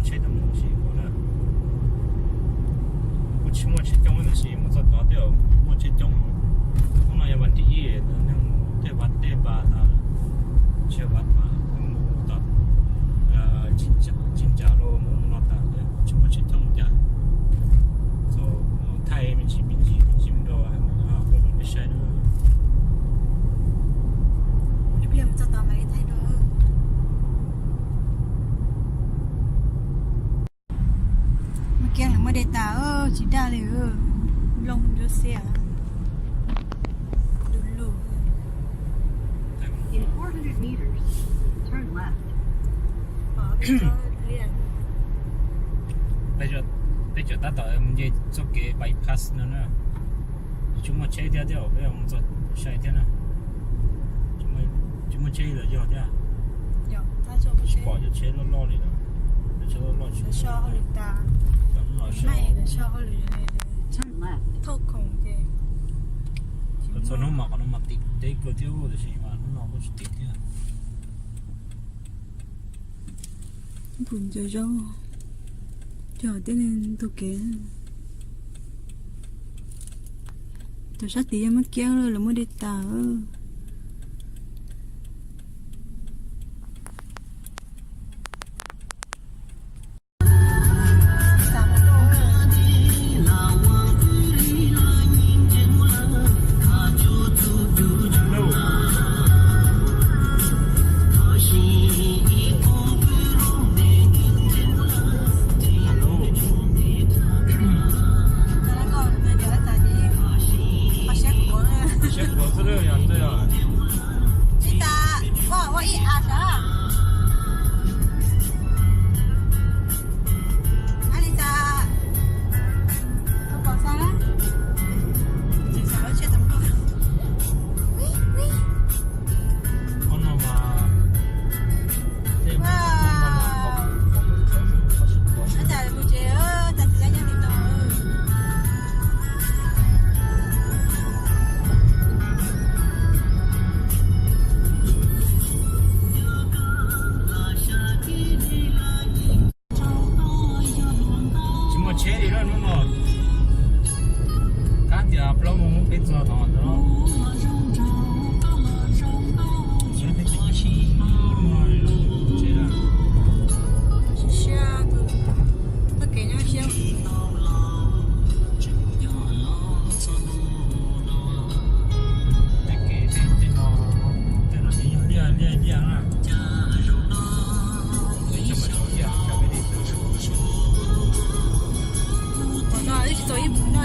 Tsheb tuaj mus ua si na. Kuj tsis muaj tsheb coob tab sis mus txog tod twb muaj tsheb coob. Hnub no yog vas thib ib, tej vas, tej vas tas, tsis yog vas tas, mus tod, tsis ncav los mus no tas, tsis muaj tsheb coob cas. Thaij me ntsis me ntsis me ntsis rau, rau nej saib na. Ib pliag mus txog tod mam li thaij dua. Muaj kiab lawv muaj dej tas, tsis daj li, looj ntsuab xiab du lug. In four hundred meters, turn left. Peb, peb tseem tab tom mus nce txoj kev bypass no na. Tsis muaj tsheb thiab, thiab peb mus txog sai thiab na. Tsis muaj tsheb los yog thiab. Tsis pom cov tsheb loj loj li lawm. Cov tsheb loj loj tsis muaj. Cov no los so. Thauj khoom ces. Txog hnub mas qhov no mas tim teb kawg thiab, tiam sis mas hnub no kuj tsis tim thiab. Tus ncaws zaub, cog tib neeg taug kev. Cov sab tid yog muaj kiab lawm, muaj dej tas. Siab khuav xwb yog ntshe yog. Ib tas, ua, ua ib a sav. Ab li tas, ua pom xav na. Tsis xav lub tsiab tus nkauj. Ua no mas. Wow. Ua cas mus tsev, tag kis nyob li no. Tsis muaj tsheb li lawm hnub no. Kab tias plaub moos peb txog tod. Siab, siab, txoj kev nyob siab. Tej kev tej no, tej no ces yog liaj liaj liaj na. Qhov no twb tsis tau ib puas no.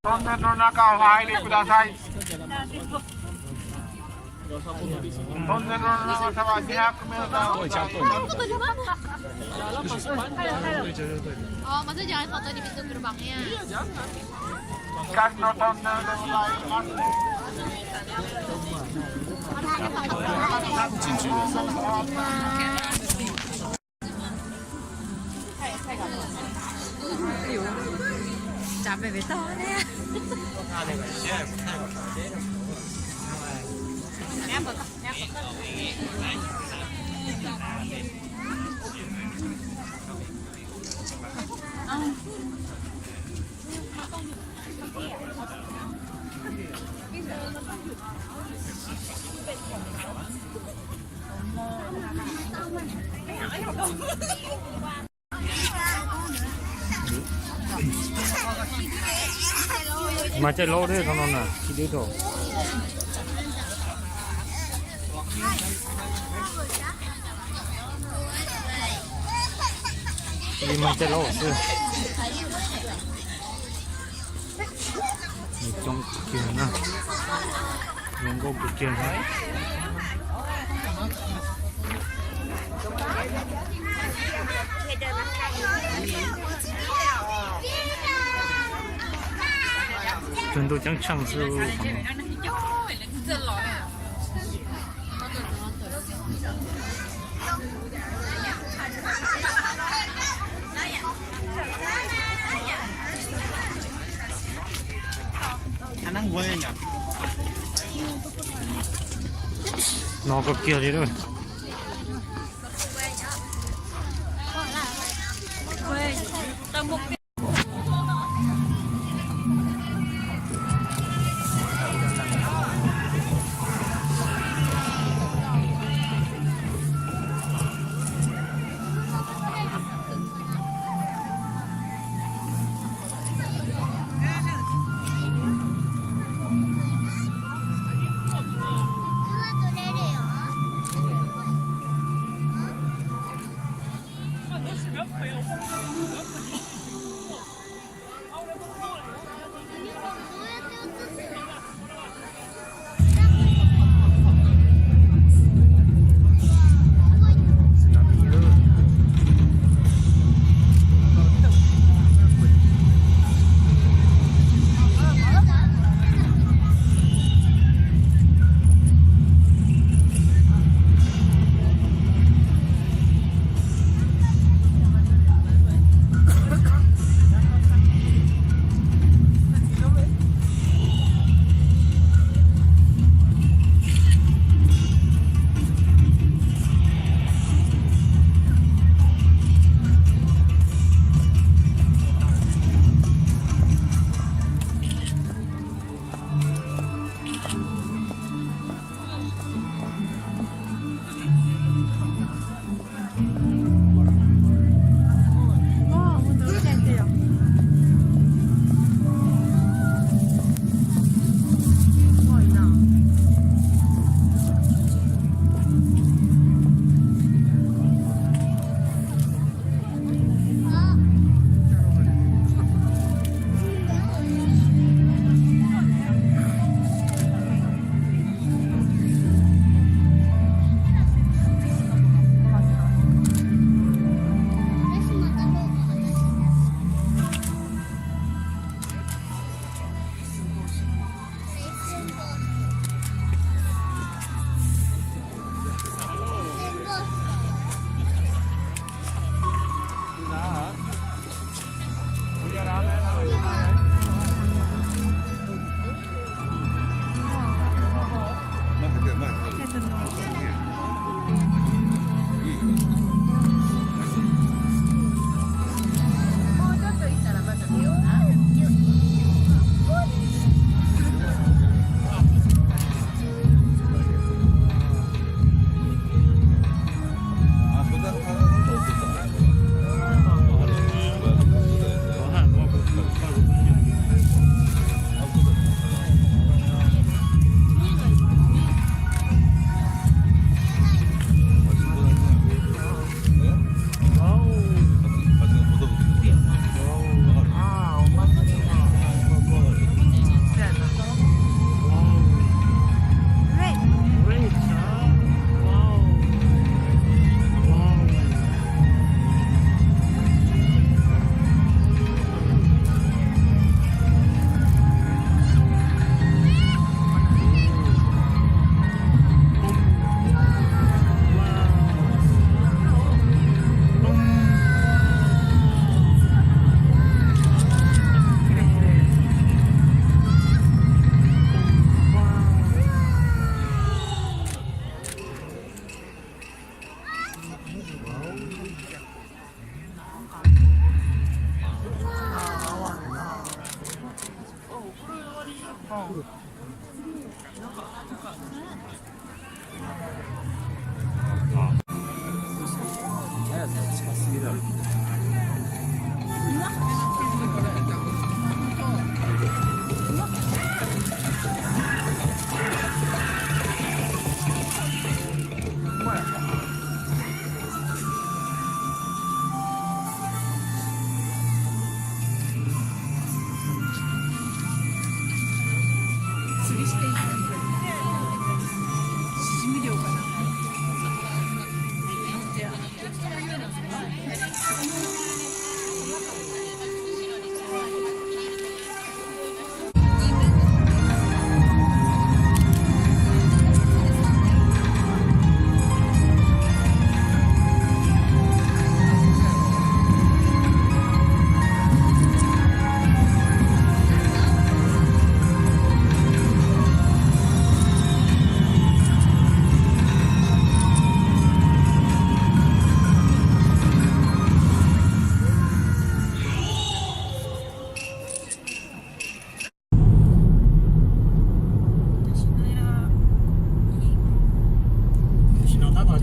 Tau ntawv rau na, ka hais li kuv tas sai. Tau ntawv rau na, ka hais li kuv tas sai. Mas caij laub thiab, thaum no na tsis deb thaum. Li mas caij laub xwb. Coob kiag na, zoo nkauj kawg kiag na. Cog ntuj ceeb tsheej xwb. No koj kiag li lawm.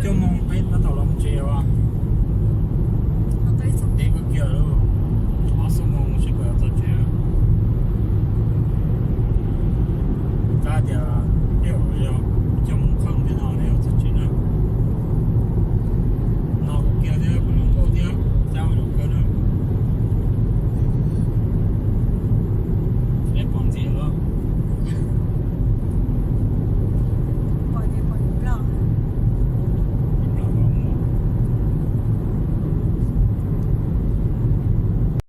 Cuaj moos peb tab tom los tsev os. Deb kawg kiag lauj.